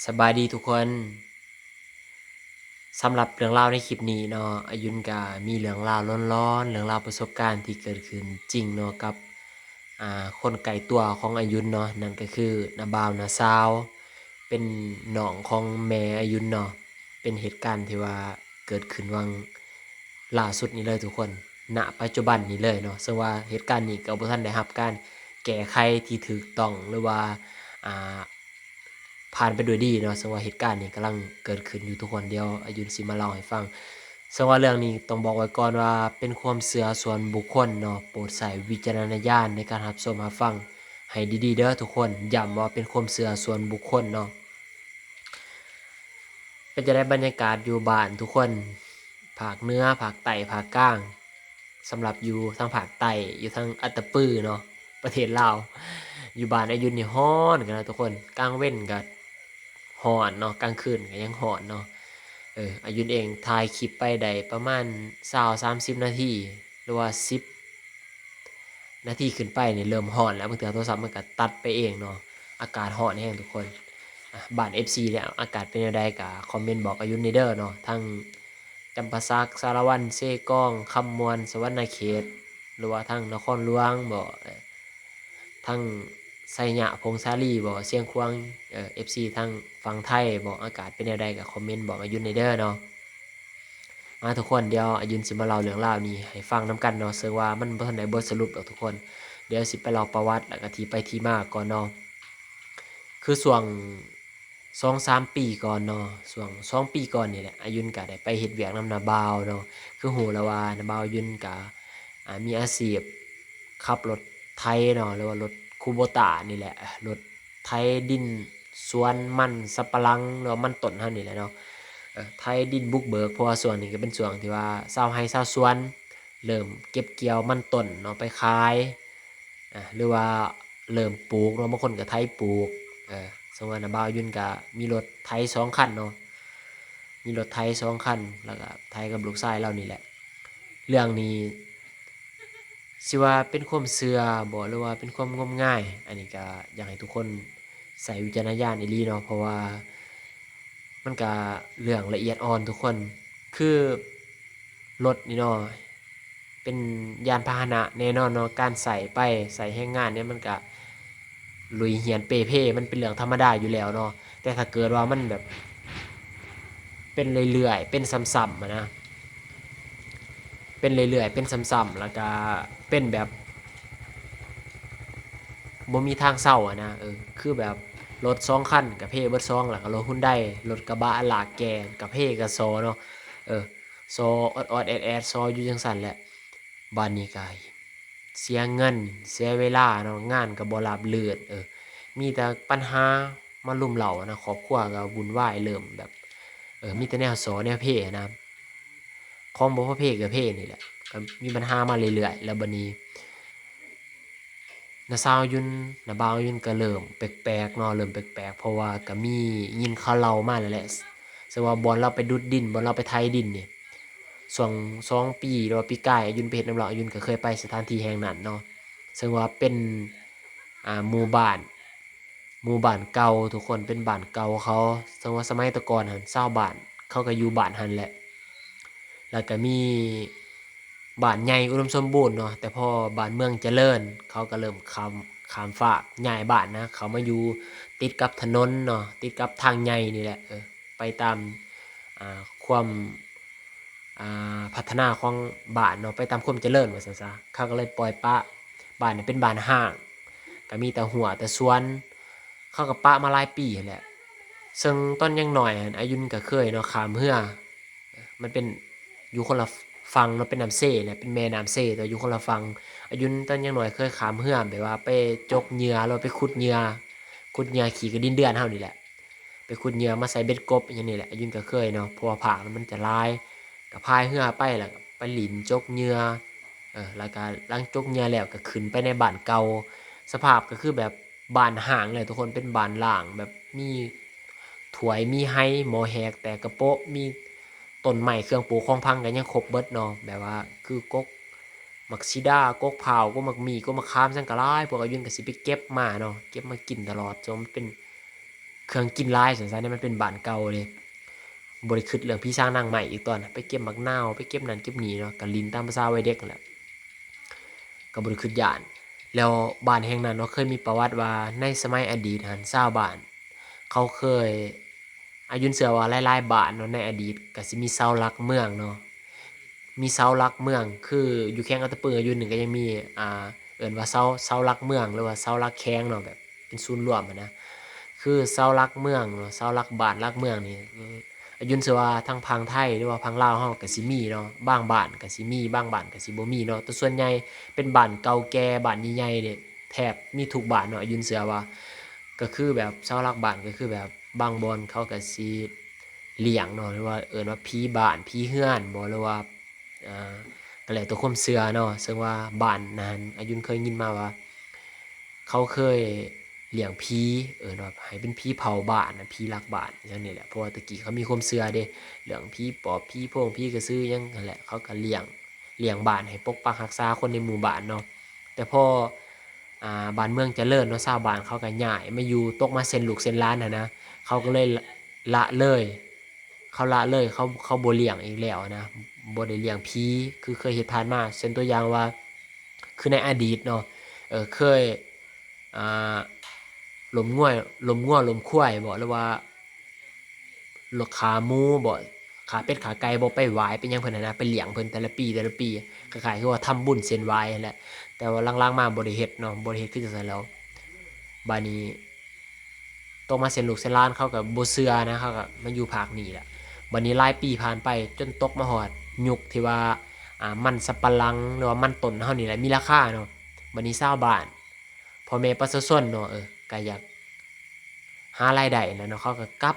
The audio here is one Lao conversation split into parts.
ສະບາຍດີທຸກຄົນ. ສຳລັບເລື່ອງລາວໃນຄລິບນີ້ເນາະ, ອາຍຸນກະມີເລື່ອງລາວຫຼອນໆ, ເລື່ອງລາວປະສົບການທີ່ເກີດຂຶ້ນຈິງເນາະ ກັບ ອ່າ ຄົນໃກ້ຕົວຂອງອາຍຸນເນາະ, ນັ້ນກະຄືນ້າບ່າວນ້າສາວ ເປັນນ້ອງຂອງແມ່ອາຍຸນເນາະ. ເປັນເຫດການທີ່ວ່າເກີດຂຶ້ນຫວ່າງລ່າສຸດນີ້ເລີຍທຸກຄົນ, ນະປັດຈຸບັນນີ້ເລີຍເນາະ. ເຊິ່ງວ່າເຫດການນີ້ກໍບໍ່ທັນໄດ້ຮັບການແກ້ໄຂທີ່ຖືກຕ້ອງ ຫຼືວ່າ ອ່າ ຜ່ານໄປດ້ວຍດີເນາະ. ເຊິ່ງວ່າເຫດການນີ້ກຳລັງເກີດຂຶ້ນຢູ່ທຸກຄົນ, ດຽວອາຍຸນຊິມາເລົ່າໃຫ້ຟັງ. ເຊິ່ງວ່າເລື່ອງນີ້ຕ້ອງບອກໄວ້ກ່ອນວ່າເປັນຄວາມເຊື່ອສ່ວນບຸກຄົນເນາະ, ໂປດໃຊ້ວິຈາລະນະຍານໃນການຮັບຊົມຮັບຟັງໃຫ້ດີໆເດີທຸກຄົນ. ຢ້ຳວ່າເປັນຄວາມເຊື່ອສ່ວນບຸກຄົນເນາະ. ເປັນຈັ່ງໃດບັນຍາກາດຢູ່ບ້ານທຸກຄົນ, ພາກເໜືອ, ພາກໃຕ້, ພາກກາງ? ສຳລັບຢູ່ທາງພາກໃຕ້ ຢູ່ທາງອັດຕະປືເນາະ ປະເທດລາວ, ຢູ່ບ້ານອາຍຸນນີ້ຮ້ອນຂະໜາດທຸກຄົນ, ກາງເວັນກະຮ້ອນເນາະ, ກາງຄືນກະຍັງຮ້ອນເນາະ. ເອີ ອາຍຸນເອງຖ່າຍຄລິບໄປໄດ້ປະມານຊາວ ສາມສິບນາທີ ຫຼືວ່າສິບນາທີຂຶ້ນໄປນີ້ເລີ່ມຮ້ອນແລ້ວ, ບາງເທື່ອໂທລະສັບມັນກະຕັດໄປເອງເນາະ. ອາກາດຮ້ອນແຮງທຸກຄົນ. ອາ ບ້ານເອັຟຊີເດ ອາກາດເປັນແນວໃດກະຄອມເມັນບອກອາຍຸນແດ່ເດີເນາະ, ທັງ ຈຳປາສັກ, ສາລະວັນ, ເຊກອງ, ຄຳມ່ວນ, ສະຫວັນນະເຂດ ຫຼືວ່າທາງນະຄອນຫຼວງບໍ, ທາງໄຊຍະ, ຜົ້ງສາລີບໍ, ຊຽງຂວາງ, ເອີ ເອັຟຊີທາງຝັ່ງໄທບໍ, ອາກາດເປັນແນວໃດກໍຄອມເມັນບອກອາຍຸນແດ່ເດີເນາະ. ມາທຸກຄົນ, ດຽວອາຍຸນຊິມາເລົ່າເລື່ອງລາວນີ້ໃຫ້ຟັງນຳກັນເນາະ, ເຊິ່ງວ່າມັນບໍ່ທັນໄດ້ບົດສະຫຼຸບດອກທຸກຄົນ, ດຽວຊິໄປເລົ່າປະຫວັດ ແລ້ວກໍທີ່ໄປທີ່ມາກ່ອນເນາະ. ຄືຊ່ວງ ສອງສາມປີກ່ອນເນາະ, ຊ່ວງສອງປີກ່ອນນີ້ແຫຼະ ອາຍຸນກະໄດ້ໄປເຮັດວຽກນຳນ້າບ່າວເນາະ. ຄືຮູ້ແລ້ວວ່ານ້າບ່າວອາຍຸນກະ ອ່າ ມີອາຊີບຂັບລົດໄຖເນາະ ຫຼືວ່າລົດຄູໂບຕານີ້ແຫຼະ, ລົດໄຖດິນສວນມັນສຳປະຫຼັງ ຫຼືວ່າມັນຕົ້ນເຮົານີ້ແຫຼະເນາະ. ເອີ ໄຖດິນບຸກເບີກ ເພາະວ່າຊ່ວງນີ້ກະເປັນຊ່ວງທີ່ວ່າຊາວໄຮ່ຊາວສວນເລີ່ມເກັບກ່ຽວມັນຕົ້ນເນາະ ໄປຂາຍ ອ່າ ຫຼືວ່າເລີ່ມປູກເນາະ, ບາງຄົນກໍໄຖປູກ. ເອີ ສົມມຸດວ່ານ້າບ່າວອາຍຸນກໍມີລົດໄຖສອງຄັນເນາະ, ມີລົດໄຖສອງຄັນ ແລ້ວກໍໄຖກັບລູກຊາຍລາວນີ້ແຫຼະ. ເລື່ອງນີ້ຊິວ່າເປັນຄວາມເຊື່ອບໍ ຫຼືວ່າເປັນຄວາມງົມງາຍ, ອັນນີ້ກໍຢາກໃຫ້ທຸກຄົນໃຊ້ວິຈາລະນະຍານອີ່ຫຼີເນາະ, ເພາະວ່າ ມັນກະເລື່ອງລະອຽດອ່ອນທຸກຄົນ. ຄືລົດນີ້ເນາະ ເປັນຍານພາຫະນະແນ່ນອນເນາະ, ການໃຊ້ໄປ ໃຊ້ແຮງງານນີ້ ມັນກະລຸຍຮຽນເປ່ເພ ມັນເປັນເລື່ອງທຳມະດາຢູ່ແລ້ວເນາະ. ແຕ່ຖ້າເກີດວ່າມັນແບບ ເປັນເລື້ອຍໆ ເປັນຊ້ຳໆ ຫັ້ນນະ ເປັນເລື້ອຍໆ ເປັນຊ້ຳໆ ແລ້ວກະເປັນແບບ ບໍ່ມີທາງເຊົາຫັ້ນນະ. ເອີ ຄືແບບລົດສອງຄັນກະເພເບິດສອງ, ແລ້ວກະລົດຮຸນໄດ, ລົດກະບະລາກແກ່ນກະເພກະສໍເນາະ. ເອີ ສໍອອດໆແອດໆ ສໍຢູ່ຈັ່ງຊັ້ນແຫຼະ. ບາດນີ້ກະເສຍເງິນເສຍເວລາເນາະ, ງານກະບໍ່ລາບລື່ນ. ເອີ ມີແຕ່ປັນຫາມາລຸມເລົ້ານະ, ຄອບຄົວກະວຸ່ນວາຍ, ເລີ່ມແບບ ເອີ ມີແຕ່ແນວສໍແນວເພນະ. ຂອງບໍ່ພໍເພກໍເພນີ້ແຫຼະ, ກໍມີບັນຫາມາເລື້ອຍໆ. ແລ້ວບັດນີ້ນ້າສາວອາຍຸນ ນ້າບ່າວອາຍຸນກໍເລີ່ມແປກໆເນາະ, ເລີ່ມແປກໆ ເພາະວ່າກໍມີຍິນເຂົາເລົ່າມາແລ້ວແຫຼະ. ເຊິ່ງວ່າບ່ອນລາວໄປດຸດດິນ, ບ່ອນລາວໄປໄຖດິນນີ້, ຊ່ວງສອງປີ ຫຼືວ່າປີກາຍ ອາຍຸນໄປເຮັດນຳລາວ, ອາຍຸນກໍເຄີຍໄປສະຖານທີ່ແຫ່ງນັ້ນເນາະ. ເຊິ່ງວ່າເປັນ ອ່າ ໝູ່ບ້ານ ໝູ່ບ້ານເກົ່າທຸກຄົນ, ເປັນບ້ານເກົ່າເຂົາ. ເຊິ່ງວ່າສະໄໝແຕ່ກ່ອນຫັ້ນ ຊາວບ້ານເຂົາກໍຢູ່ບ້ານຫັ້ນແຫຼະ, ແລ້ວກໍມີບ້ານໃຫຍ່ອຸດົມສົມບູນເນາະ. ແຕ່ພໍບ້ານເມືອງຈະເລີນ ເຂົາກໍເລີ່ມຂ້າມ ຂ້າມຟາກ ຍ້າຍບ້ານນະ, ເຂົ້າມາຢູ່ຕິດກັບຖະໜົນເນາະ, ຕິດກັບທາງໃຫຍ່ນີ້ແຫຼະ. ເອີ ໄປຕາມ ອ່າ ຄວາມ ອ່າ ພັດທະນາຂອງບ້ານເນາະ, ໄປຕາມຄວາມຈະເລີນວ່າຊັ້ນຊະ. ເຂົາກໍເລີຍປ່ອຍປະ, ບ້ານນີ້ເປັນບ້ານຮ້າງ, ກໍມີແຕ່ຮົ້ວແຕ່ສວນ. ເຂົາກໍປະມາຫຼາຍປີຫັ້ນແຫຼະ. ເຊິ່ງຕອນຍັງນ້ອຍຫັ້ນ ອາຍຸນກໍເຄີຍເນາະ ຂ້າມເຮືອ, ມັນເປັນຢູ່ຄົນລະຝັ່ງເນາະ, ເປັນນ້ຳເຊນະ, ເປັນແມ່ນ້ຳເຊ ແຕ່ວ່າຢູ່ຄົນລະຝັ່ງ. ອາຍຸນຕອນຍັງນ້ອຍເຄີຍຂ້າມເຮືອ ແບບວ່າໄປຈົກເຫຍື່ອ ຫຼືວ່າໄປຂຸດເຫຍື່ອ, ຂຸດເຫຍື່ອຂີ້ກະດິນເດືອນເຮົານີ້ແຫຼະ. ໄປຂຸດເຫຍື່ອມາໃສ່ເບັດກົບຫຍັງນີ້ແຫຼະ, ອາຍຸນກໍເຄີຍເນາະ, ເພາະວ່າພາກມັນຈະຫຼາຍ, ກໍພາຍເຮືອໄປ ແລ້ວກໍໄປຫຼິ້ນຈົກເຫຍື່ອ. ເອີ ແລ້ວກໍຫຼັງຈົກເຫຍື່ອແລ້ວ ກໍຂຶ້ນໄປໃນບ້ານເກົ່າ. ສະພາບກໍຄືແບບບ້ານຮ້າງເລີຍທຸກຄົນ, ເປັນບ້ານຮ້າງ ແບບມີຖ້ວຍ ມີໄຫ ໝໍ້ແຫກ ແຕກກະໂປະ, ມີຕົ້ນໄມ້ເຄື່ອງປູກຂອງພັງກໍຍັງຄົບເບິດເນາະ, ແບບວ່າຄືກົກໝາກສີດາ, ກົກພ້າວ, ກົກໝາກມີ້, ກົກໝາກຂາມ ຫຍັງກໍຫຼາຍ. ພວກອາຍຸນກໍຊິໄປເກັບມາເນາະ, ເກັບມາກິນຕະຫຼອດ. ເຊິ່ງມັນເປັນ ເຄື່ອງກິນຫຼາຍຊັ້ນຊະ ໃນມັນເປັນບ້ານເກົ່າເດ້. ບໍ່ໄດ້ຄິດເລື່ອງຜີສາງນາງໄມ້ອີກ ຕອນໄປເກັບໝາກນາວ ໄປເກັບນັ້ນເກັບນີ້ເນາະ ກໍຫຼິ້ນຕາມພາສາວັຍເດັກຫັ້ນແຫຼະ ກໍບໍ່ໄດ້ຄິດຢ້ານ. ແລ້ວບ້ານແຫ່ງນັ້ນເນາະ ເຄີຍມີປະຫວັດວ່າໃນສະໄໝອະດີດຫັ້ນ ຊາວບ້ານເຂົາເຄີຍ ອາຍຸນເຊື່ອວ່າຫຼາຍໆບ້ານເນາະ ໃນອະດີດກໍຊິມີເສົາຫຼັກເມືອງເນາະ ມີເສົາຫຼັກເມືອງ ຄືຢູ່ແຂວງອັດຕະປື ອາຍຸນກໍຍັງມີ ອ່າ ເອີ້ນວ່າເສົາ ເສົາຫຼັກເມືອງ ຫຼືວ່າເສົາຫຼັກແຂວງເນາະ ແບບເປັນສູນລວມຫັ້ນນະ ຄືເສົາຫຼັກເມືອງເນາະ ເສົາຫຼັກບ້ານຫຼັກເມືອງນີ້ ອາຍຸນເຊື່ອວ່າທາງຝັ່ງໄທ ຫຼືວ່າຝັ່ງລາວເຮົາກໍຊິມີເນາະ ບາງບ້ານກໍຊິມີ ບາງບ້ານກໍຊິບໍ່ມີເນາະ ແຕ່ສ່ວນໃຫຍ່ເປັນບ້ານເກົ່າແກ່ ບ້ານໃຫຍ່ໆເດ້ ແທບມີທຸກບ້ານເນາະ ອາຍຸນເຊື່ອວ່າ ກໍຄືແບບເສົາຫຼັກບ້ານ ກໍຄືແບບບາງບ່ອນເຂົາກໍຊິລ້ຽງເນາະ ຫຼືວ່າເອີ້ນວ່າຜີບ້ານ ຜີເຮືອນບໍ ຫຼືວ່າ ອ່າ ກໍແລ້ວແຕ່ຄວາມເຊື່ອເນາະ. ເຊິ່ງວ່າບ້ານນັ້ນ ອາຍຸນເຄີຍຍິນມາວ່າ ເຂົາເຄີຍລ້ຽງຜີ ເອີ້ນວ່າໃຫ້ເປັນຜີເຝົ້າບ້ານນະ ຜີລັກບ້ານຫຍັງນີ້ແຫຼະ ເພາະວ່າແຕ່ກີ້ເຂົາມີຄວາມເຊື່ອເດ້ ເລື່ອງຜີປອບ ຜີໂພງ ຜີກະສືຫຍັງຫັ້ນແຫຼະ ເຂົາກໍລ້ຽງ ລ້ຽງບ້ານໃຫ້ປົກປັກຮັກສາຄົນໃນໝູ່ບ້ານເນາະ. ແຕ່ພໍ ອ່າ ບ້ານເມືອງຈະເລີນເນາະ ຊາວບ້ານເຂົາກໍຍ້າຍມາຢູ່ ຕົກມາເຊັ່ນລູກເຊັ່ນຫຼານຫັ້ນນະ ເຂົາກໍເລີຍລະ ລະເລີຍ ເຂົາລະເລີຍ ເຂົາ ເຂົາບໍ່ລ້ຽງອີກແລ້ວນະ ບໍ່ໄດ້ລ້ຽງຜີຄືເຄີຍເຮັດຜ່ານມາ. ເຊັ່ນຕົວຢ່າງວ່າ ຄືໃນອະດີດເນາະ ເອີ ເຄີຍ ອ່າ ລົ້ມງົວ ລົ້ມງົວລົ້ມຄວາຍບໍ ຫຼືວ່າ ຫຼືຂ້າໝູບໍ ຂ້າເປັດຂ້າໄກ່ບໍ ໄປໄຫວ້ໄປຫຍັງເພິ່ນຫັ້ນນະ ໄປລ້ຽງເພິ່ນແຕ່ລະປີ ແຕ່ລະປີ ຄ້າຍໆຄືວ່າທຳບຸນເສັ້ນໄຫວ້ຫັ້ນແຫຼະ. ແຕ່ວ່າຫຼັງໆມາບໍ່ໄດ້ເຮັດເນາະ ບໍ່ໄດ້ເຮັດຄືຈັ່ງຊັ້ນແລ້ວ. ບາດນີ້ ຕົກມາເຊັ່ນລູກເຊັ່ນຫຼານ ເຂົາກໍບໍ່ເຊື່ອນະ ເຂົາກໍມາຢູ່ພາກນີ້ແຫຼະ. ບາດນີ້ຫຼາຍປີຜ່ານໄປ ຈົນຕົກມາຮອດຍຸກທີ່ວ່າ ອ່າ ມັນສຳປະຫຼັງ ຫຼືວ່າມັນຕົ້ນເຮົານີ້ແຫຼະມີລາຄາເນາະ. ບາດນີ້ຊາວບ້ານ ພໍ່ແມ່ປະຊາຊົນເນາະ ເອີ ກໍຢາກຫາລາຍໄດ້ແຫຼະເນາະ ເຂົາກໍກັບ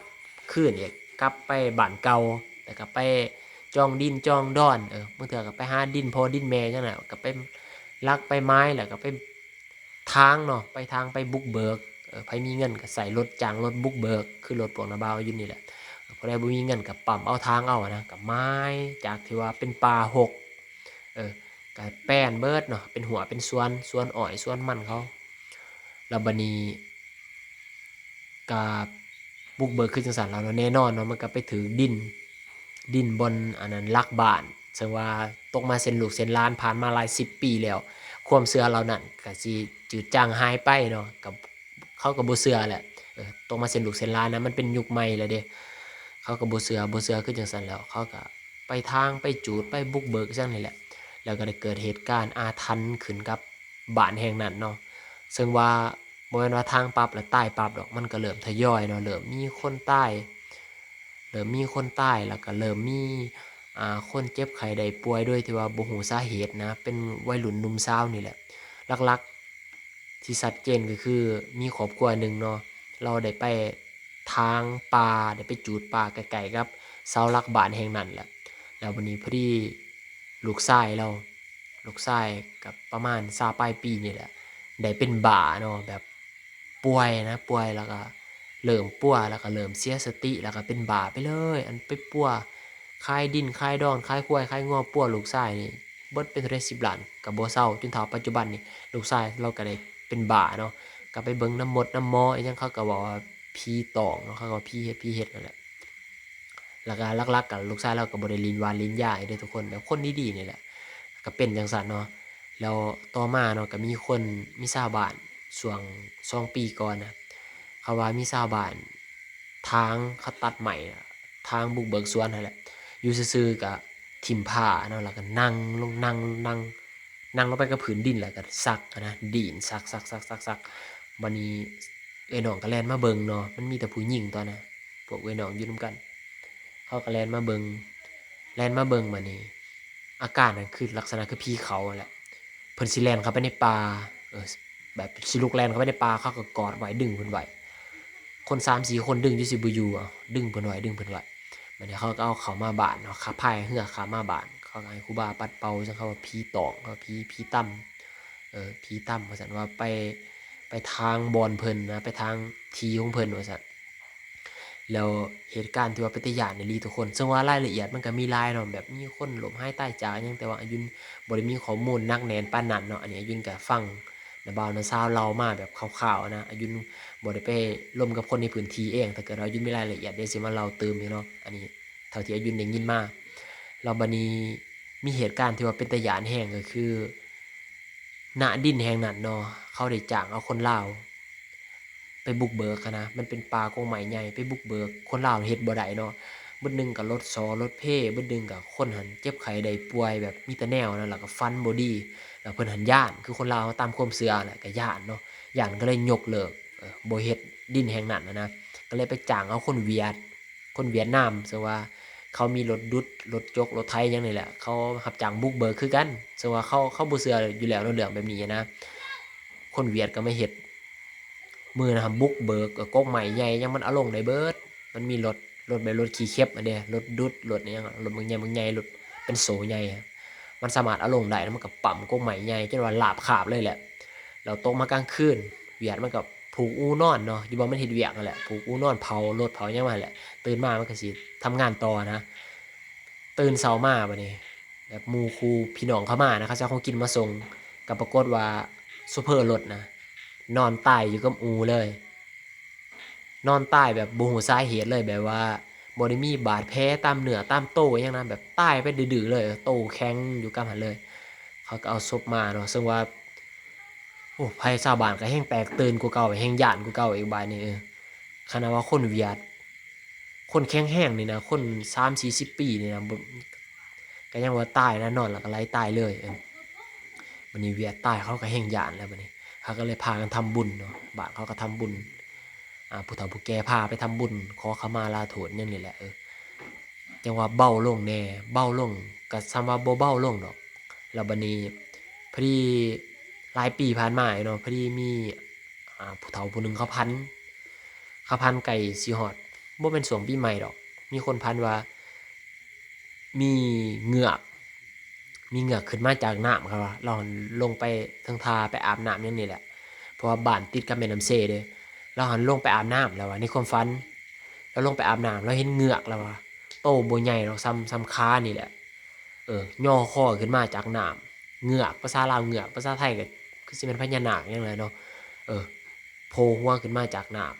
ຄືນອີກ ກັບໄປບ້ານເກົ່າ ແລ້ວກໍໄປຈອງດິນຈອງດອນ ເອີ ບາງເທື່ອກໍໄປຫາດິນພໍ່ດິນແມ່ຫຍັງນະ ກໍໄປລັກໄປໝາຍ ແລ້ວກໍໄປ ທາງເນາະ ໄປທາງໄປບຸກເບີກ ເອີ ໃຜມີເງິນກໍໃຊ້ລົດ ຈ້າງລົດບຸກເບີກ ຄືລົດພວກນ້າບ່າວຢູ່ນີ້ແຫຼະ. ຜູ້ໃດບໍ່ມີເງິນກໍປ້ຳເອົາ ທາງເອົານະ ກໍໝາຍຈາກທີ່ວ່າເປັນປ່າຮົກ ເອີ ກໍແປນເບີດເນາະ ເປັນຮົ້ວເປັນສວນ ສວນອ້ອຍສວນມັນເຂົາ. ແລ້ວບາດນີ້ ກະບຸກເບີກຄືຈັ່ງຊັ້ນແລ້ວເນາະ ແນ່ນອນເນາະ ມັນກະໄປຖືກດິນ ດິນບ່ອນອັນນັ້ນຫຼັກບ້ານ ເຊິ່ງວ່າຕົກມາເຊັ່ນລູກເຊັ່ນຫຼານ ຜ່ານມາຫຼາຍສິບປີແລ້ວ ຄວາມເຊື່ອເຫຼົ່ານັ້ນກະຊິຈືດຈາງຫາຍໄປເນາະ ກະ ເຂົາກະບໍ່ເຊື່ອແຫຼະ ເອີ ຕົກມາເຊັ່ນລູກເຊັ່ນຫຼານນະ ມັນເປັນຍຸກໃໝ່ແລ້ວເດ້ ເຂົາກະບໍ່ເຊື່ອ ບໍ່ເຊື່ອຄືຈັ່ງຊັ້ນແລ້ວ ເຂົາກະໄປທາງ ໄປຈູດ ໄປບຸກເບີກຈັ່ງນີ້ແຫຼະ ແລ້ວກະໄດ້ເກີດເຫດການອາຖັນຂຶ້ນກັບບ້ານແຫ່ງນັ້ນເນາະ ເຊິ່ງວ່າ ບໍ່ແມ່ນວ່າທາງປັບແລ້ວຕາຍປັບດອກ ມັນກໍເລີ່ມທະຍອຍເນາະ ເລີ່ມມີຄົນຕາຍ ເລີ່ມມີຄົນຕາຍ ແລ້ວກໍເລີ່ມມີ ອ່າ ຄົນເຈັບໄຂ້ໄດ້ປ່ວຍໂດຍທີ່ວ່າບໍ່ຮູ້ສາເຫດນະ ເປັນໄວລຸ້ນໜຸ່ມສາວນີ້ແຫຼະ. ຫຼັກໆທີ່ຊັດເຈນກໍຄືມີຄອບຄົວໜຶ່ງເນາະ ລາວໄດ້ໄປຖາງປ່າ ໄດ້ໄປຈູດປ່າໃກ້ໆກັບເສົາຫຼັກບ້ານແຫ່ງນັ້ນແຫຼະ ແລ້ວບັດນີ້ພໍດີລູກຊາຍລາວ ລູກຊາຍກໍປະມານຊາວປາຍປີນີ້ແຫຼະ ໄດ້ເປັນບ້າເນາະ ແບບປ່ວຍນະ ປ່ວຍແລ້ວກໍເລີ່ມປົວ ແລ້ວກໍເລີ່ມເສຍສະຕິ ແລ້ວກໍເປັນບ້າໄປເລີຍ ອັນໄປປົວຂາຍດິນຂາຍດອນ ຂາຍຄວາຍຂາຍງົວ ປົວລູກຊາຍນີ້ເບິດເປັນເທົ່າໃດສິບລ້ານກໍບໍ່ເຊົາ ຈົນເທົ່າປັດຈຸບັນນີ້ ລູກຊາຍລາວກໍໄດ້ເປັນບ້າເນາະ ກໍໄປເບິ່ງນຳໝົດນຳໝໍອີ່ຫຍັງ ເຂົາກໍເວົ້າວ່າຜີຕອງເນາະ ເຂົາກໍວ່າຜີເຮັດ ຜີເຮັດນັ້ນແຫຼະ. ແລ້ວກໍຫຼັກໆກໍລູກຊາຍລາວກໍບໍ່ໄດ້ຫຼິ້ນຫວານຫຼິ້ນຢາອີ່ເດ້ທຸກຄົນ ແບບຄົນດີໆນີ້ແຫຼະ ກໍເປັນຈັ່ງຊັ້ນເນາະ. ແລ້ວຕໍ່ມາເນາະ ກໍມີຄົນ ມີຊາວບ້ານ ຊ່ວງສອງປີກ່ອນນະ ເຂົາວ່າມີຊາວບ້ານຖາງ ເຂົາຕັດໄມ້ ຖາງບຸກເບີກສວນຫັ້ນແຫຼະ ຢູ່ຊື່ໆກໍຖິ້ມຜ້າເນາະ ແລ້ວກໍນັ່ງລົງ ນັ່ງ ນັ່ງ ນັ່ງລົງໄປກັບພື້ນດິນ ແລ້ວກໍຊັກຫັ້ນນະ ດີນຊັກໆໆໆ ບາດນີ້ເອື້ອຍນ້ອງກໍແລ່ນມາເບິ່ງເນາະ ມັນມີແຕ່ຜູ້ຍິງຕອນນັ້ນ ພວກເອື້ອຍນ້ອງຢູ່ນຳກັນ ເຂົາກໍແລ່ນມາເບິ່ງ ແລ່ນມາເບິ່ງ ບາດນີ້ອາການນັ້ນຄືລັກສະນະຄືຜີເຂົ້າຫັ້ນແຫຼະ ເພິ່ນຊິແລ່ນເຂົ້າໄປໃນປ່າ ເອີ ແບບຊິລຸກແລ່ນເຂົ້າໄປໃນປ່າ ເຂົາກໍກອດໄວ້ ດຶງເພິ່ນໄວ້ ຄົນສາມສີ່ຄົນດຶງຈົນຊິບໍ່ຢູ່ ເອົາ ດຶງເພິ່ນໄວ້ ດຶງເພິ່ນໄວ້ ບາດນີ້ເຂົາກໍເອົາເຂົ້າມາບ້ານເນາະ ຂະ ພາຍເຮືອຂ້າມມາບ້ານ ເຂົາກໍໃຫ້ຄູບາປັດເປົ່າ ຈັ່ງເຂົາວ່າຜີຕອງ ເຂົາວ່າຜີ ຜີຕຳ ເອີ ຜີຕຳວ່າຊັ້ນ ວ່າໄປ ໄປທາງບ່ອນເພິ່ນນະ ໄປທາງທີ່ຂອງເພິ່ນວ່າຊັ້ນ. ແລ້ວເຫດການທີ່ວ່າເປັນຕາຢ້ານອີ່ຫຼີທຸກຄົນ ເຊິ່ງວ່າລາຍລະອຽດມັນກໍມີຫຼາຍເນາະ ແບບມີຄົນລົ້ມຫາຍຕາຍຈາກຫຍັງ ແຕ່ວ່າອາຍຸນບໍ່ໄດ້ມີຂໍ້ມູນໜັກແໜ້ນປານນັ້ນເນາະ ອັນນີ້ອາຍຸນກໍຟັງ ນ້າບ່າວນ້າສາວເລົ່າມາແບບຄ່າວໆນະ, ອາຍຸນບໍ່ໄດ້ໄປລົມກັບຄົນໃນພື້ນທີ່ເອງ, ຖ້າເກີດວ່າອາຍຸນມີລາຍລະອຽດ ດຽວຊິມາເລົ່າຕື່ມອີກເນາະ. ອັນນີ້ເທົ່າທີ່ອາຍຸນໄດ້ຍິນມາ. ແລ້ວບັດນີ້ມີເຫດການທີ່ວ່າເປັນຕາຢ້ານແຮງ ກໍຄື ນະດິນແຫ່ງນັ້ນເນາະ ເຂົາໄດ້ຈ້າງເອົາຄົນລາວໄປບຸກເບີກຫັ້ນນະ. ມັນເປັນປ່າກົກໄມ້ໃຫຍ່ ໄປບຸກເບີກ ຄົນລາວເຮັດບໍ່ໄດ້ເນາະ. ບາດໜຶ່ງກໍລົດສໍລົດເພ, ບາດໜຶ່ງກໍຄົນຫັ້ນເຈັບໄຂ້ໄດ້ປ່ວຍ ແບບມີແຕ່ແນວນັ້ນ ແລ້ວກໍຝັນບໍ່ດີ, ແລ້ວເພິ່ນຫັ້ນຢ້ານ ຄືຄົນລາວເຮົາຕາມຄວາມເຊື່ອແຫຼະ ກໍຢ້ານເນາະ, ຢ້ານກໍເລີຍຍົກເລີກ ເອີ ບໍ່ເຮັດດິນແຫ່ງນັ້ນຫັ້ນນະ. ກໍເລີຍໄປຈ້າງເອົາຄົນຫວຽດ ຄົນຫວຽດນາມ ເຊິ່ງວ່າເຂົາມີລົດດຸດ ລົດຈົກ ລົດໄຖຫຍັງນີ້ແຫຼະ ເຂົາຮັບຈ້າງບຸກເບີກຄືກັນ, ເຊິ່ງວ່າເຂົາ ເຂົາບໍ່ເຊື່ອຢູ່ແລ້ວເນາະ ເລື່ອງແບບນີ້ນະ. ຄົນຫວຽດກໍມາເຮັດ ມື້ນັ້ນຫັ້ນບຸກເບີກ ເອີ ກົກໄມ້ໃຫຍ່ຫຍັງມັນເອົາລົງໄດ້ເບີດ, ມັນມີລົດ ລົດແບບລົດຂີ້ເຂັບຫັ້ນເດ້ ລົດດຸດ ລົດຫຍັງ ລົດບັກໃຫຍ່ ບັກໃຫຍ່ ລົດເປັນໂສ້ໃຫຍ່ ມັນສາມາດເອົາລົງໄດ້ ແລ້ວມັນກໍປ້ຳກົກໄມ້ໃຫຍ່ຈົນວ່າລາບຄາບເລີຍແຫຼະ. ແລ້ວຕົກມາກາງຄືນ ຫວຽດມັນກໍຜູກອູນອນເນາະ ຢູ່ບ່ອນມັນເຮັດວຽກຫັ້ນແຫຼະ ຜູກອູນອນ ເຜົາລົດເຜົາຫຍັງມັນຫັ້ນແຫຼະ, ຕື່ນມາມັນກໍຊິທຳງານຕໍ່ນະ. ຕື່ນເຊົ້າມາບັດນີ້ ແບບໝູ່ຄູ່ພີ່ນ້ອງເຂົາມານະ ເຂົາຊິເອົາຂອງກິນມາສົ່ງ ກໍປາກົດວ່າໂຊເຟີລົດນະ ນອນຕາຍຢູ່ກັບອູເລີຍ, ນອນຕາຍແບບບໍ່ຮູ້ສາເຫດເລີຍ ແບບວ່າບໍ່ໄດ້ມີບາດແຜຕາມເນື້ອຕາມໂຕຫຍັງນະ ແບບຕາຍໄປດື້ໆເລີຍ ໂຕແຂງຢູ່ກັບຫັ້ນເລີຍ. ເຂົາກໍເອົາສົບມາເນາະ ເຊິ່ງວ່າ ໂອ້ ໃຜຊາວບ້ານກໍແຮ່ງແຕກຕື່ນກວ່າເກົ່າ ແຮ່ງຢ້ານກວ່າເກົ່າອີກບາດນີ້. ເອີ ຂະໜາດວ່າຄົນຫວຽດ ຄົນແຂງແຮງນີ້ນະ ຄົນສາມສີ່ສິບປີນີ້ນະ ບໍ່ ກໍຍັງວ່າຕາຍນະ ນອນແລ້ວກໍໄຫຼຕາຍເລີຍ. ເອີ ບັດນີ້ຫວຽດຕາຍ ເຂົາກໍແຮ່ງຢ້ານແລ້ວບັດນີ້ ເຂົາກໍເລີຍພາກັນທຳບຸນເນາະ, ບ້ານເຂົາກໍທຳບຸນ ອ່າ ຜູ້ເຖົ້າຜູ້ແກ່ພາໄປທຳບຸນ ຂໍຂະມາລາໂທດຫຍັງນີ້ແຫຼະ. ເອີ ຈັ່ງວ່າເບົາລົງແດ່ ເບົາລົງ ກໍສ່ຳວ່າບໍ່ເບົາລົງດອກ. ແລ້ວບັດນີ້ພໍດີຫຼາຍປີຜ່ານມາເນາະ ພໍດີມີ ອ່າ ຜູ້ເຖົ້າຜູ້ໜຶ່ງເຂົາຝັນ ເຂົາຝັນໃກ້ຊິຮອດ ບໍ່ແມ່ນຊ່ວງປີໃໝ່ດອກ ມີຄົນຝັນວ່າມີເງືອກ ມີເງືອກຂຶ້ນມາຈາກນ້ຳ ເຂົາວ່າ ລາວຫັ້ນລົງໄປເທິງທ່າໄປອາບນ້ຳຫຍັງນີ້ແຫຼະ ເພາະວ່າບ້ານຕິດກັບແມ່ນ້ຳເຊເດ້. ລາວຫັ້ນລົງໄປອາບນ້ຳ ລາວວ່າໃນຄວາມຝັນ ລາວລົງໄປອາບນ້ຳ ລາວເຫັນເງືອກ ລາວວ່າ ໂຕບໍ່ໃຫຍ່ດອກ ສ່ຳ ສ່ຳຂານີ້ແຫຼະ ເອີ ຍໍຄໍຂຶ້ນມາຈາກນ້ຳ. ເງືອກ ພາສາລາວເງືອກ ພາສາໄທກໍຄືຊິແມ່ນພະຍານາກຫຍັງແຫຼະເນາະ ເອີ ໂຜ່ຫົວຂຶ້ນມາຈາກນ້ຳ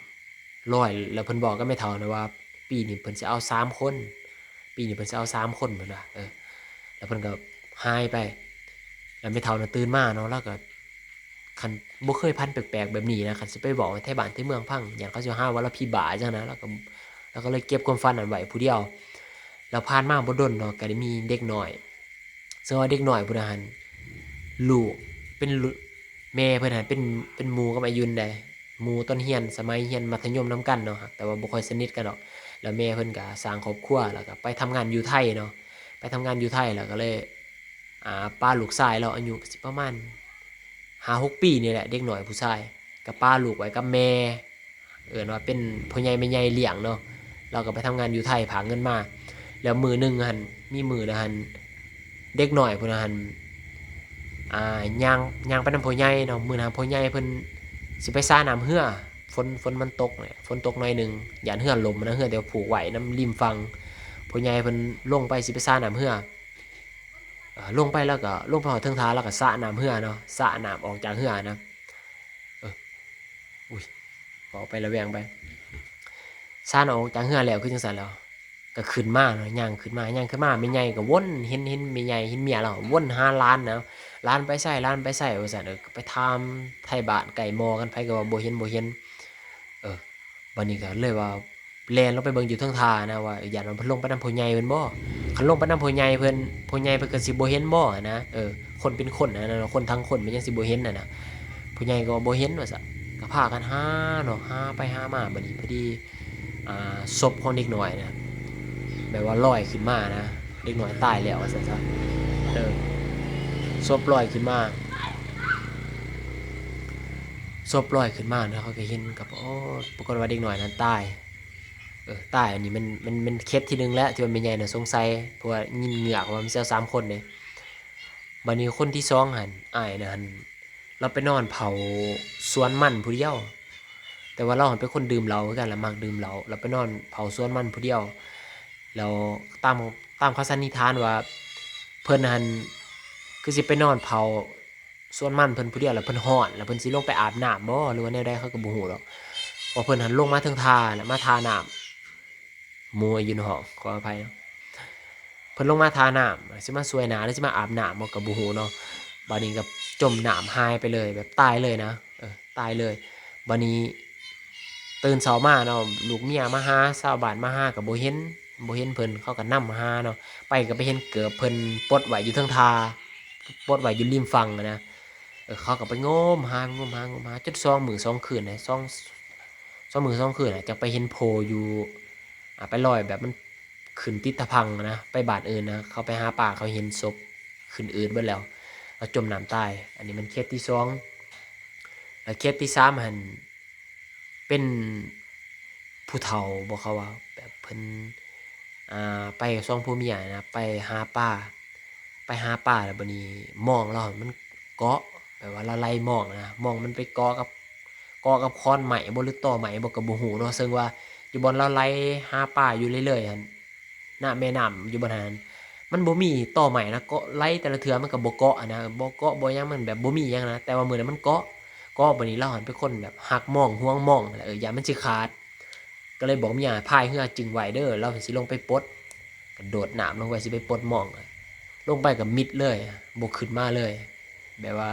ລອຍ ແລ້ວເພິ່ນບອກກັບແມ່ເຖົ້ານະວ່າ ປີນີ້ເພິ່ນຊິເອົາສາມຄົນ ປີນີ້ເພິ່ນຊິເອົາສາມຄົນ ເພິ່ນວ່າ ເອີ ແລ້ວເພິ່ນກໍຫາຍໄປ. ແລ້ວແມ່ເຖົ້ານະຕື່ນມາເນາະ ລາວກໍ ຄັນບໍ່ເຄີຍຝັນແປກໆແບບນີ້ນະ ຄັນຊິໄປເວົ້າໃຫ້ໄທບ້ານໄທເມືອງຟັງ ຢ້ານເຂົາຊິຫາວ່າລາວຜີບ້າຈັ່ງນະ. ລາວກໍ ລາວກໍເລີຍເກັບຄວາມຝັນນັ້ນໄວ້ຜູ້ດຽວ. ແລ້ວຜ່ານມາບໍ່ດົນເນາະ ກໍໄດ້ມີເດັກນ້ອຍ ເຊິ່ງວ່າເດັກນ້ອຍຜູ້ນັ້ນຫັ້ນ ລູກເປັນ ແມ່ເພິ່ນຫັ້ນເປັນ ເປັນໝູ່ກັບອາຍຸນໃດ໋ ໝູ່ຕອນຮຽນ ສະໄໝຮຽນມັດທະຍົມນຳກັນເນາະ ແຕ່ວ່າບໍ່ຄ່ອຍສະໜິດກັນດອກ. ແລ້ວແມ່ເພິ່ນກໍສ້າງຄອບຄົວ ແລ້ວກໍໄປທຳງານຢູ່ໄທເນາະ ໄປທຳງານຢູ່ໄທ ແລ້ວກໍເລີຍ ອ່າ ປາລູກຊາຍລາວ ອາຍຸກໍຊິປະມານຫ້າຫົກປີນີ້ແຫຼະ ເດັກນ້ອຍຜູ້ຊາຍ ກໍປາລູກໄວ້ກັບແມ່ ເອີ້ນວ່າເປັນພໍ່ໃຫຍ່ແມ່ໃຫຍ່ລ້ຽງເນາະ. ລາວກໍໄປທຳງານຢູ່ໄທ ພາເງິນມາ. ແລ້ວມື້ໜຶ່ງຫັ້ນ ມີມື້ໜຶ່ງຫັ້ນ ເດັກນ້ອຍຜູ້ນັ້ນຫັ້ນ ອ່າ ຍ່າງ ຍ່າງໄປນຳພໍ່ໃຫຍ່ເນາະ. ມື້ນັ້ນພໍ່ໃຫຍ່ເພິ່ນຊິໄປສານ້ຳເຮືອ ຝົນ ຝົນມັນຕົກ ຝົນຕົກໜ້ອຍໜຶ່ງ ຢ້ານເຮືອລົ້ມນະ ເຮືອທີ່ວ່າຜູກໄວ້ນຳລິມຝັ່ງ. ພໍ່ໃຫຍ່ເພິ່ນລົງໄປຊິໄປສານ້ຳເຮືອ ເອີ ລົງໄປ ລາວກໍລົງໄປຮອດເທິງທ່າ ລາວກໍສານ້ຳເຮືອເນາະ ສານ້ຳອອກຈາກເຮືອນະ. ເອີ ອຸ້ຍ ເວົ້າໄປລະແວງໄປ ສານ້ຳອອກຈາກເຮືອແລ້ວ ຄືຈັ່ງຊັ້ນແລ້ວ ກໍຂຶ້ນມາເນາະ ຍ່າງຂຶ້ນມາ ຍ່າງຂຶ້ນມາ ແມ່ໃຫຍ່ກໍວົນ ເຫັນ ເຫັນແມ່ໃຫຍ່ ເຫັນເມຍລາວ ວົນຫາຫຼານນະ ຫຼານໄປໃສ ຫຼານໄປໃສ ວ່າຊັ້ນ. ເອີ ກໍໄປຖາມໄທບ້ານໃກ້ໝໍ້ກັນ ໃຜກໍວ່າບໍ່ເຫັນ ບໍ່ເຫັນ. ເອີ ບັດນີ້ກໍເລີຍວ່າ ແລ່ນລົງໄປເບິ່ງຢູ່ເທິງທ່ານະ ວ່າຢ້ານວ່າເພິ່ນລົງໄປນຳພໍ່ໃຫຍ່ເພິ່ນບໍ່. ຄັນລົງໄປນຳພໍ່ໃຫຍ່ເພິ່ນ ພໍ່ໃຫຍ່ເພິ່ນກໍຊິບໍ່ເຫັນບໍ່ຫັ້ນນະ. ເອີ ຄົນເປັນຄົນຫັ້ນນະ ຄົນທັງຄົນມັນຍັງຊິບໍ່ເຫັນຫັ້ນນະ. ພໍ່ໃຫຍ່ກໍວ່າບໍ່ເຫັນວ່າຊັ້ນ ກໍພາກັນຫາເນາະ ຫາໄປຫາມາ. ບັດນີ້ພໍດີ ອ່າ ສົບຂອງເດັກນ້ອຍນະ ແບບວ່າລອຍຂຶ້ນມານະ ເດັກນ້ອຍຕາຍແລ້ວວ່າຊັ້ນຊະ. ເອີ ສົບລອຍຂຶ້ນມາ ສົບລອຍຂຶ້ນມາເນາະ ເຂົາກໍເຫັນກໍ ໂອ້ ປາກົດວ່າເດັກນ້ອຍນັ້ນຕາຍ. ເອີ ຕາຍ ອັນນີ້ມັນ ມັນ ມັນເຂັດທີໜຶ່ງແລ້ວ ທີ່ວ່າແມ່ໃຫຍ່ນະສົງໄສ ເພາະວ່າຍິນເງືອກວ່າມັນຊິເອົາສາມຄົນເດ້. ບັດນີ້ຄົນທີສອງຫັ້ນ ອ້າຍນະຫັ້ນ ລາວໄປນອນເຝົ້າສວນມັນຜູ້ດຽວ ແຕ່ວ່າລາວຫັ້ນເປັນຄົນດື່ມເຫຼົ້າຄືກັນ ລາວມັກດື່ມເຫຼົ້າ ລາວໄປນອນເຝົ້າສວນມັນຜູ້ດຽວ. ແລ້ວຕາມ ຕາມເຂົາສັນນິຖານວ່າ ເພິ່ນຫັ້ນຄືຊິໄປນອນເຝົ້າ ສວນມັນເພິ່ນຜູ້ດຽວ ແລ້ວເພິ່ນຮ້ອນ ແລ້ວເພິ່ນຊິລົງໄປອາບນ້ຳບໍ່ ຫຼືວ່າແນວໃດ ເຂົາກໍບໍ່ຮູ້ດອກ. ເພາະເພິ່ນຫັ້ນລົງມາເທິງທ່າແຫຼະ ມາທ່ານ້ຳ ໝູ່ຢູ່ນະຫ້ອງ ຂໍອະໄພເນາະ ເພິ່ນລົງມາທ່ານ້ຳ ຊິມາສວຍໜ້າ ຫຼືຊິມາອາບນ້ຳບໍ່ ກໍບໍ່ຮູ້ເນາະ. ບາດນີ້ກໍຈົມນ້ຳຫາຍໄປເລີຍ ແບບຕາຍເລີຍນະ ເອີ ຕາຍເລີຍ. ບາດນີ້ຕື່ນເຊົ້າມາເນາະ ລູກເມຍມາຫາ ຊາວບ້ານມາຫາກໍບໍ່ເຫັນ ບໍ່ເຫັນເພິ່ນ ເຂົາກໍນຳຫາເນາະ. ໄປກໍໄປເຫັນເກີບເພິ່ນປົດໄວ້ຢູ່ເທິງທ່າ ປົດໄວ້ຢູ່ລິມຝັ່ງນະ. ເອີ ເຂົາກໍໄປງົມຫາ ງົມຫາ ງົມຫາ ຈົນສອງມື້ສອງຄືນນະ ສອງ ສອງມື້ສອງຄືນນະ ຈັ່ງໄປເຫັນໂພຢູ່ ອ່າ ໄປລອຍແບບມັນຂຶ້ນຕິດຕະພັງນະ ໄປບ້ານອື່ນນະ ເຂົາໄປຫາປາ ເຂົາເຫັນສົບຂຶ້ນອືດເບິດແລ້ວ ແລ້ວຈົມນ້ຳຕາຍ. ອັນນີ້ແມ່ນເຄສທີສອງ. ແລ້ວເຄສທີສາມຫັ້ນ ເປັນຜູ້ເຖົ້າບໍ ເຂົາວ່າແບບເພິ່ນ ອ່າ ໄປສອງຜົວເມຍນະ ໄປຫາປາ ໄປຫາປາ ແລ້ວບາດນີ້ມອງລາວມັນເກາະ ແບບວ່າລາວໄຫຼມອງນະ ມອງມັນໄປເກາະກັບ ເກາະກັບຂອນໄມ້ບໍ ຫຼືຕໍໄມ້ບໍ ກໍບໍ່ຮູ້ເນາະ. ເຊິ່ງວ່າຢູ່ບ່ອນລາວໄຫຼຫາປາຢູ່ເລື້ອຍໆຫັ້ນ ນະ ແມ່ນ້ຳຢູ່ບ່ອນຫັ້ນ ມັນບໍ່ມີຕໍໄມ້ນະ ເກາະໄຫຼແຕ່ລະເທື່ອມັນກໍບໍ່ເກາະຫັ້ນນະ ບໍ່ເກາະບໍ່ຫຍັງ ມັນແບບບໍ່ມີຫຍັງນະ. ແຕ່ວ່າມື້ນັ້ນມັນເກາະ ເກາະ ບາດນີ້ລາວຫັ້ນເປັນຄົນແບບຮັກມອງ ຫວງມອງ ແລ້ວ ເອີ ຢ້ານມັນຊິຂາດ ກໍເລີຍບອກເມຍພາຍເຮືອຈຶງໄວ້ເດີ ລາວຊິລົງໄປປົດ. ກະໂດດນ້ຳລົງໄປ ຊິໄປປົດມອງ ລົງໄປກໍມິດເລີຍ ບໍ່ຂຶ້ນມາເລີຍ ແບບວ່າ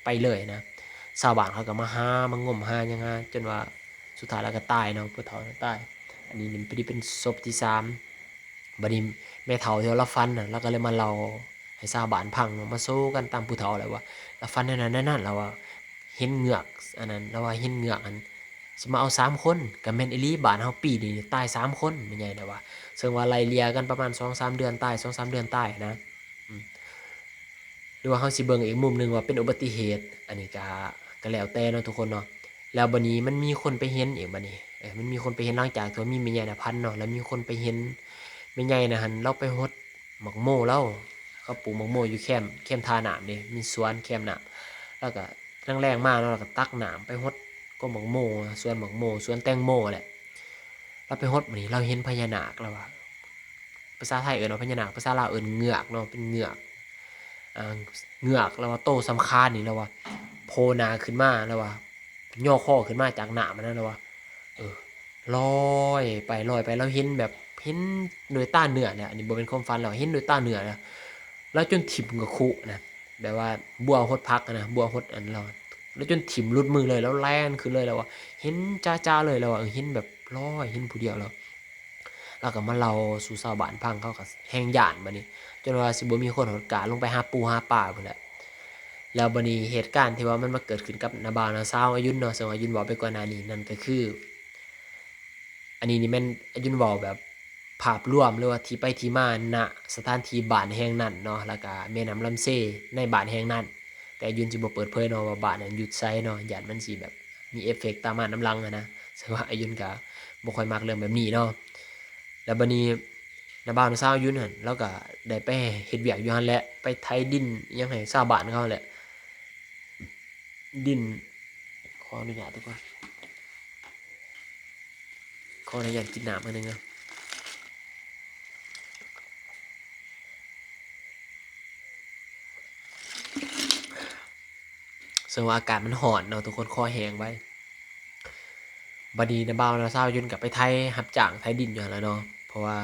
ໄປເລີຍນະ. ຊາວບ້ານເຂົາກໍມາຫາ ມາງົມຫາຫຍັງຫາ ຈົນວ່າສຸດທ້າຍລາວກໍຕາຍເນາະ ຜູ້ເຖົ້ານັ້ນຕາຍ. ອັນນີ້ນີ້ ພໍດີເປັນສົບທີສາມ. ບາດນີ້ແມ່ເຖົ້າທີ່ວ່າລາວຝັນນະ ລາວກໍເລີຍມາເລົ່າໃຫ້ຊາວບ້ານຟັງເນາະ ມາໂຊກັນຕາມຜູ້ເຖົ້າແຫຼະວ່າ ລາວຝັນແນວນັ້ນແນວນັ້ນ ລາວວ່າເຫັນເງືອກ ອັນນັ້ນ ລາວວ່າເຫັນເງືອກຫັ້ນ ຊິມາເອົາສາມຄົນ ກໍແມ່ນອີ່ຫຼີ ບ້ານເຮົາປີນີ້ຕາຍສາມຄົນ ແມ່ໃຫຍ່ລາວວ່າ. ເຊິ່ງວ່າໄລ່ເລ່ຍກັນປະມານສອງສາມເດືອນຕາຍ ສອງສາມເດືອນຕາຍນະ ອືມ ຫຼືວ່າເຮົາຊິເບິ່ງອີກມຸມໜຶ່ງວ່າເປັນອຸບັດຕິເຫດ ອັນນີ້ກະ ກະແລ້ວແຕ່ເນາະທຸກຄົນເນາະ. ແລ້ວບາດນີ້ມັນມີຄົນໄປເຫັນອີກ ບາດນີ້ ເອີ ມັນມີຄົນໄປເຫັນ ຫຼັງຈາກທີ່ວ່າມີແມ່ໃຫຍ່ນະພັນເນາະ ແລ້ວມີຄົນໄປເຫັນແມ່ໃຫຍ່ນະຫັ້ນ ລາວໄປຫົດໝາກໂມລາວ ເຂົາປູກໝາກໂມຢູ່ແຄມ ແຄມທ່ານ້ຳເດ້ ມີສວນແຄມນ້ຳ ລາວກະ ແລງໆມາເນາະ ລາວກໍຕັກນ້ຳໄປຫົດກໍໝາກໂມ ສວນໝາກໂມ ສວນແຕງໂມແຫຼະ. ລາວໄປຫົດ ບາດນີ້ລາວເຫັນພະຍານາກ ລາວວ່າ ພາສາໄທເອີ້ນວ່າພະຍານາກ ພາສາລາວເອີ້ນເງືອກເນາະ ເປັນເງືອກ ອ່າ ເງືອກ ລາວວ່າໂຕສ່ຳຄານນີ້ ລາວວ່າໂຜ່ໜ້າຂຶ້ນມາ ລາວວ່າຍໍຄໍຂຶ້ນມາຈາກນ້ຳຫັ້ນນະ ລາວວ່າ ເອີ ລອຍໄປ ລອຍໄປ ລາວເຫັນແບບ ເຫັນໂດຍຕາເນື້ອເລີຍ ອັນນີ້ບໍ່ແມ່ນຄວາມຝັນ ລາວເຫັນໂດຍຕາເນື້ອເລີຍ ລາວຈົນຖິ້ມກະຄຸນະ ແບບວ່າບົວຫົດຜັກຫັ້ນນະ ບົວຫົດອັນລາວ ລາວຈົນຖິ້ມຫຼຸດມືເລີຍ ລາວແລ່ນຂຶ້ນເລີຍ ລາວວ່າເຫັນຈະໆເລີຍ ລາວວ່າເຫັນແບບລອຍ ເຫັນຜູ້ດຽວ ລາວ ລາວກໍມາເລົ່າສູ່ຊາວບ້ານຟັງ ເຂົາກໍແຮ່ງຢ້ານບາດນີ້ ຈົນວ່າຊິບໍ່ມີຄົນຫົດກ້າລົງໄປຫາປູຫາປາພຸ້ນແຫຼະ. ແລ້ວບາດນີ້ເຫດການທີ່ວ່າມັນມາເກີດຂຶ້ນກັບນ້າບ່າວນ້າສາວອາຍຸນເນາະ ເຊິ່ງອາຍຸນເວົ້າໄປກ່ອນໜ້ານີ້ ນັ້ນກໍຄື ອັນນີ້ນີ້ແມ່ນອາຍຸນເວົ້າແບບ ພາບລວມ ຫຼືວ່າທີ່ໄປທີ່ມາ ນະ ສະຖານທີ່ບ້ານແຫ່ງນັ້ນເນາະ ແລ້ວກະແມ່ນ້ຳລຳເຊໃນບ້ານແຫ່ງນັ້ນ. ແຕ່ອາຍຸນຊິບໍ່ເປີດເຜີຍເນາະວ່າບ້ານນັ້ນຢູ່ໃສເນາະ ຢ້ານມັນຊິແບບມີເອຟເຟັກຕາມມານຳຫຼັງຫັ້ນນະ ເຊິ່ງວ່າອາຍຸນກະບໍ່ຄ່ອຍມັກເລື່ອງແບບນີ້ເນາະ. ແລ້ວບາດນີ້ນ້າບ່າວນ້າສາວອາຍຸນຫັ້ນ ລາວກະໄດ້ໄປເຮັດວຽກຢູ່ຫັ້ນແຫຼະ ໄປໄຖດິນອີ່ຫຍັງໃຫ້ຊາວບ້ານເຂົາຫັ້ນແຫຼະ ດິນ ຂໍອະນຸຍາດທຸກຄົນ ຂໍອະນຸຍາດກິນນ້ຳອັນໜຶ່ງເດີ. ເຊິ່ງວ່າອາກາດມັນຮ້ອນເນາະທຸກຄົນ ຄໍແຫ້ງໄວ. ບາດນີ້ນ້າບ່າວນ້າສາວອາຍຸນກໍໄປໄຖ ຮັບຈ້າງໄຖດິນຢູ່ຫັ້ນແຫຼະເນາະ ເພາະວ່າ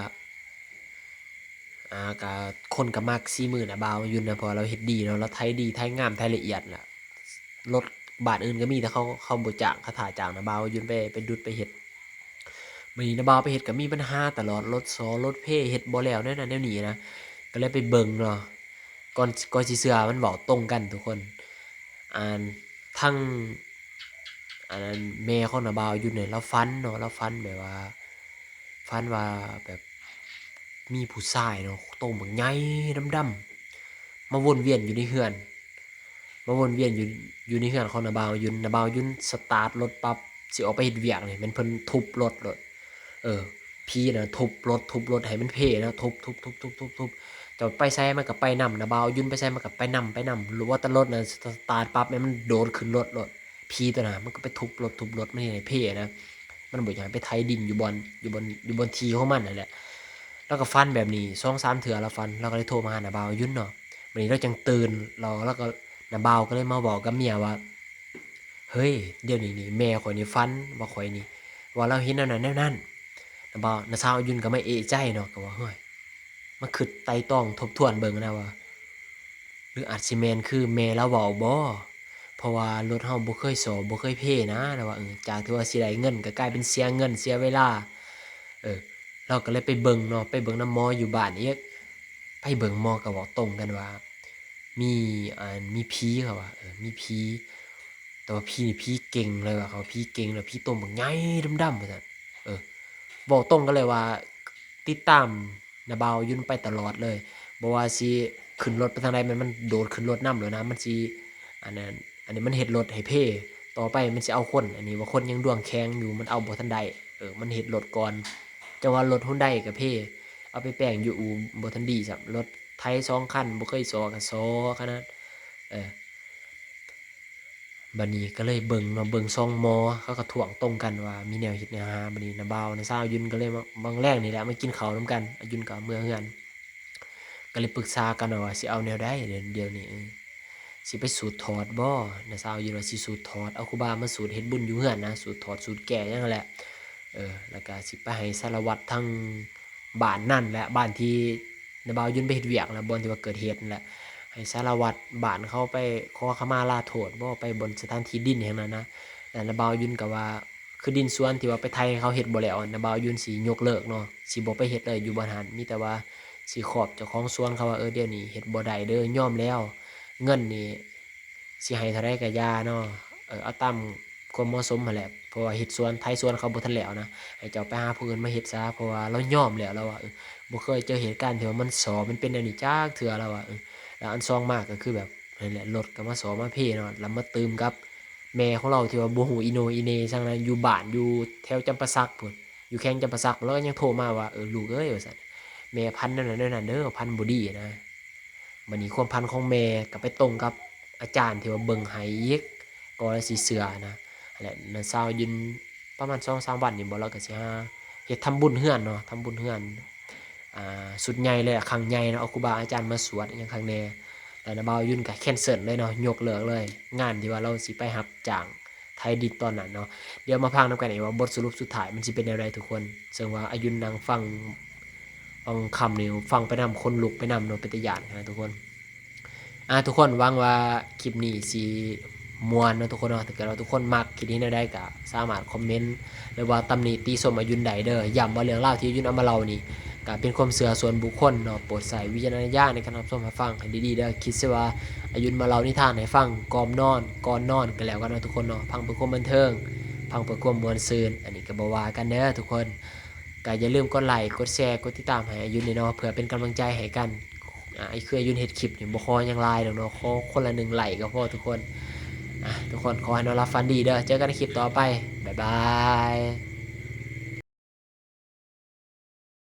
ອ່າ ກະ ຄົນກະມັກສີມືນ້າບ່າວອາຍຸນນະ ເພາະວ່າລາວເຮັດດີເນາະ ລາວໄຖດີ ໄຖງາມ ໄຖລະອຽດລະ ລົດບ້ານອື່ນກໍມີ ແຕ່ເຂົາ ເຂົາບໍ່ຈ້າງ ເຂົາຖ້າຈ້າງນ້າບ່າວອາຍຸນໄປ ໄປດຸດໄປເຮັດ. ບາດນີ້ນ້າບ່າວໄປເຮັດກໍມີບັນຫາຕະຫຼອດ ລົດສໍ ລົດເພ ເຮັດບໍ່ແລ້ວແນວນັ້ນແນວນີ້ນະ ກໍເລີຍໄປເບິ່ງເນາະ ກ່ອນ ກ່ອນຊິເຊື່ອ ມັນເວົ້າຕົງກັນທຸກຄົນ. ອັນ ທັງ ອັນນັ້ນ ແມ່ຂອງນ້າບ່າວອາຍຸນນີ້ ລາວຝັນເນາະ ລາວຝັນແບບວ່າ ຝັນວ່າແບບມີຜູ້ຊາຍເນາະ ໂຕບັກໃຫຍ່ດຳໆ ມາວົນວຽນຢູ່ໃນເຮືອນ ມາວົນວຽນຢູ່ ຢູ່ໃນເຮືອນຂອງນ້າບ່າວອາຍຸນ. ນ້າບ່າວອາຍຸນສະຕາດລົດປັບ ຊິອອກໄປເຮັດວຽກນີ້ ແມ່ນເພິ່ນທຸບລົດໂລດ ເອີ ຜີນະ ທຸບລົດ ທຸບລົດໃຫ້ມັນເພນະ ທຸບ ທຸບ ທຸບ ທຸບ ທຸບ ທຸບ ເຈົ້າໄປໃສມັນກໍໄປນຳ ນ້າບ່າວອາຍຸນໄປໃສມັນກໍໄປນຳ ໄປນຳ ວ່າແຕ່ລົດນະ ສະຕາດປັບ ແມ່ນມັນໂດດຂຶ້ນລົດໂລດ ຜີຕົວນັ້ນ ມັນກໍໄປທຸບລົດ ທຸບລົດ ມັນເຮັດໃຫ້ເພນະ ມັນບໍ່ຢາກໃຫ້ໄປໄຖດິນຢູ່ບ່ອນ ຢູ່ບ່ອນ ຢູ່ບ່ອນທີ່ຂອງມັນຫັ້ນແຫຼະ. ລາວກໍຝັນແບບນີ້ສອງສາມເທື່ອ ລາວຝັນ ລາວກໍເລີຍໂທມາຫານ້າບ່າວອາຍຸນເນາະ. ບາດນີ້ລາວຈັ່ງຕື່ນ ລາວ ລາວກໍ ນ້າບ່າວກໍເລີຍມາເວົ້າກັບເມຍວ່າ ເຮີ້ຍ ດຽວນີ້ນີ້ແມ່ຂ້ອຍນີ້ຝັນວ່າຂ້ອຍນີ້ ວ່າລາວເຫັນແນວນັ້ນແນວນັ້ນ. ນ້າບ່າວ ນ້າສາວອາຍຸນກໍມາເອະໃຈເນາະ ກໍວ່າ ເຮີ້ຍ ມາຄິດໄຕ່ຕອງທົບທວນເບິ່ງນະວ່າ ຫຼືອາດຊິແມ່ນຄືແມ່ລາວເວົ້າບໍ່? ເພາະວ່າລົດເຮົາບໍ່ເຄີຍສໍ້ບໍ່ເຄີຍເພນະ ລາວວ່າ ເອີ ຈາກທີ່ວ່າຊິໄດ້ເງິນກໍກາຍເປັນເສຍເງິນເສຍເວລາ. ເອີ ລາວກໍເລີຍໄປເບິ່ງເນາະ ໄປເບິ່ງນຳໝໍຢູ່ບ້ານອີກ. ໄປເບິ່ງໝໍກໍເວົ້າຕົງກັນວ່າ ມີ ອັນ ມີຜີ ເຂົາວ່າ ເອີ ມີຜີ ແຕ່ວ່າຜີນີ້ຜີເກັ່ງເລີຍວ່າ ເຂົາວ່າຜີເກັ່ງ ແລ້ວຜີຕົວບັກໃຫຍ່ດຳໆ ວ່າຊັ້ນ. ເອີ ເວົ້າຕົງກັນເລີຍວ່າ ຕິດຕາມນ້າບ່າວອາຍຸນໄປຕະຫຼອດເລີຍ ບໍ່ວ່າຊິຂຶ້ນລົດໄປທາງໃດ ມັນ ມັນໂດດຂຶ້ນລົດນຳໂລດນະ ມັນຊິ ອັນນັ້ນ ອັນນີ້ມັນເຮັດລົດໃຫ້ເພ ຕໍ່ໄປມັນຊິເອົາຄົນ ອັນນີ້ວ່າຄົນຍັງດວງແຂງຢູ່ ມັນເອົາບໍ່ທັນໄດ້. ເອີ ມັນເຮັດລົດກ່ອນ ຈັ່ງວ່າລົດຮຸນໄດກໍເພ ເອົາໄປແປງຢູ່ອູ່ບໍ່ທັນດີຊ້ຳ ລົດໄຖສອງຄັນ ບໍ່ເຄີຍສໍ້ກໍສໍ້ຂະໜາດ. ເອີ ບັດນີ້ກໍເລີຍເບິ່ງເນາະ ເບິ່ງສອງໝໍ ເຂົາກໍທ້ວງຕົງກັນວ່າມີແນວເຮັດແນວຫາ. ບັດນີ້ນ້າບ່າວ ນ້າສາວອາຍຸນກໍເລີຍມາ ບາງແລງນີ້ແຫຼະ ມາກິນເຂົ້ານຳກັນ ອາຍຸນກໍເມືອເຮືອນ ກໍເລີຍປຶກສາກັນວ່າຊິເອົາແນວໃດ ດຽວນີ້ ເອີ ຊິໄປສູດຖອດບໍ່? ນ້າສາວອາຍຸນວ່າຊິສູດຖອດ ເອົາຄູບາມາສູດເຮັດບຸນຢູ່ເຮືອນນະ ສູດຖອດສູດແກ້ຫຍັງຫັ້ນແຫຼະ. ເອີ ແລ້ວກໍຊິໄປໃຫ້ສາລະວັດທາງບ້ານນັ້ນແຫຼະ ບ້ານທີ່ນ້າບ່າວອາຍຸນໄປເຮັດວຽກນະ ບ່ອນທີ່ວ່າເກີດເຫດນັ້ນແຫຼະ ໃຫ້ສາລະວັດບ້ານເຂົາໄປຂໍຂະມາລາໂທດບໍ່? ໄປບ່ອນສະຖານທີ່ດິນແຫ່ງນັ້ນນະ. ແລ້ວນ້າບ່າວອາຍຸນກໍວ່າ ຄືດິນສວນທີ່ວ່າໄປໄຖໃຫ້ເຂົາເຮັດບໍ່ແລ້ວ ນ້າບ່າວອາຍຸນຊິຍົກເລີກເນາະ ຊິບໍ່ໄປເຮັດເລີຍຢູ່ບ່ອນຫັ້ນ ມີແຕ່ວ່າຊິຂອບເຈົ້າຂອງສວນເຂົາວ່າ ເອີ ດຽວນີ້ເຮັດບໍ່ໄດ້ເດີ ຍອມແລ້ວ ເງິນນີ້ຊິໃຫ້ເທົ່າໃດກໍຢ່າເນາະ ເອີ ເອົາຕາມຄວາມເໝາະສົມຫັ້ນແຫຼະ ເພາະວ່າເຮັດສວນ ໄຖສວນເຂົາບໍ່ທັນແລ້ວນະ ໃຫ້ເຈົ້າໄປຫາຜູ້ອື່ນມາເຮັດຊະ ເພາະວ່າລາວຍອມແລ້ວ ລາວວ່າ ເອີ ບໍ່ເຄີຍເຈີເຫດການທີ່ວ່າມັນສໍ້ ມັນເປັນແນວນີ້ຈັກເທື່ອ ລາວວ່າ ເອີ ແລ້ວອັນສອງມາກໍຄືແບບ ນັ້ນແຫຼະ ລົດກໍມາສໍ້ມາເພເນາະ ແລ້ວມາຕື່ມກັບແມ່ຂອງລາວທີ່ວ່າບໍ່ຮູ້ອີໂໜອີເໜສັງນະ ຢູ່ບ້ານຢູ່ແຖວຈຳປາສັກພຸ້ນ ຢູ່ແຂວງຈຳປາສັກພຸ້ນ ລາວກໍຍັງໂທມາວ່າ ເອີ ລູກເອີຍ ວ່າຊັ້ນ ແມ່ຝັນແນວນັ້ນແນວນັ້ນເດີ ຝັນບໍ່ດີນະ. ບັດນີ້ຄວາມຝັນຂອງແມ່ກໍໄປຕົງກັບອາຈານທີ່ວ່າເບິ່ງໃຫ້ອີກ ກໍເລີຍຊິເຊື່ອນະ. ຫັ້ນແຫຼະ ນ້າສາວອາຍຸນ ປະມານສອງສາມວັນນີ້ບໍ່ ລາວກໍຊິຫາເຮັດທຳບຸນເຮືອນເນາະ ທຳບຸນເຮືອນ ອ່າ ຊຸດໃຫຍ່ເລີຍ ຄັ້ງໃຫຍ່ເນາະ ເອົາຄູບາອາຈານມາສວດຫຍັງຄັກແນ່. ແລ້ວນ້າບ່າວອາຍຸນກໍແຄນເຊິນເລີຍເນາະ ຍົກເລີກເລີຍ ງານທີ່ວ່າລາວຊິໄປຮັບຈ້າງໄຖດິນຕອນນັ້ນເນາະ. ດຽວມາຟັງນຳກັນອີກວ່າບົດສະຫຼຸບສຸດທ້າຍມັນຊິເປັນແນວໃດທຸກຄົນ. ເຊິ່ງວ່າອາຍຸນນັ່ງຟັງ ບາງຄຳນີ້ຟັງໄປນຳ ຂົນລຸກໄປນຳເນາະ ເປັນຕາຢ້ານຂະໜາດທຸກຄົນ. ອ່າ ທຸກຄົນ ຫວັງວ່າຄລິບນີ້ຊິມ່ວນເນາະທຸກຄົນເນາະ. ຖ້າເກີດວ່າທຸກຄົນມັກ ຄິດເຫັນແນວໃດກໍສາມາດຄອມເມັນ ຫຼືວ່າຕຳໜິຕິຊົມອາຍຸນໄດ້ເດີ. ຢ້ຳວ່າເລື່ອງລາວທີ່ອາຍຸນເອົາມາເລົ່ານີ້ ກໍເປັນຄວາມເຊື່ອສ່ວນບຸກຄົນເນາະ, ໂປດໃຊ້ວິຈາລະນະຍານໃນການຮັບຊົມຮັບຟັງໃຫ້ດີໆເດີ. ຄິດຊະວ່າອາຍຸນມາເລົ່ານິທານໃຫ້ຟັງກ່ອນນອນ ກ່ອນນອນກໍແລ້ວກັນເນາະທຸກຄົນເນາະ, ຟັງເພື່ອຄວາມບັນເທີງ ຟັງເພື່ອຄວາມມ່ວນຊື່ນ ອັນນີ້ກໍບໍ່ວ່າກັນເດີທຸກຄົນ. ກໍຢ່າລືມກົດໄລ ກົດແຊ ກົດຕິດຕາມໃຫ້ອາຍຸນແດ່ເນາະ ເພື່ອເປັນກຳລັງໃຈໃຫ້ກັນ. ອາ ຄືອາຍຸນເຮັດຄລິບນີ້ບໍ່ຂໍຫຍັງຫຼາຍດອກເນາະ, ຂໍຄົນລະໜຶ່ງໄລກໍພໍທຸກຄົນ. ອາ ທຸກຄົນ ຂໍໃຫ້ນອນຫຼັບຝັນດີເດີ, ເຈີກັນໃນຄລິບຕໍ່ໄປ, ບາຍບາຍ.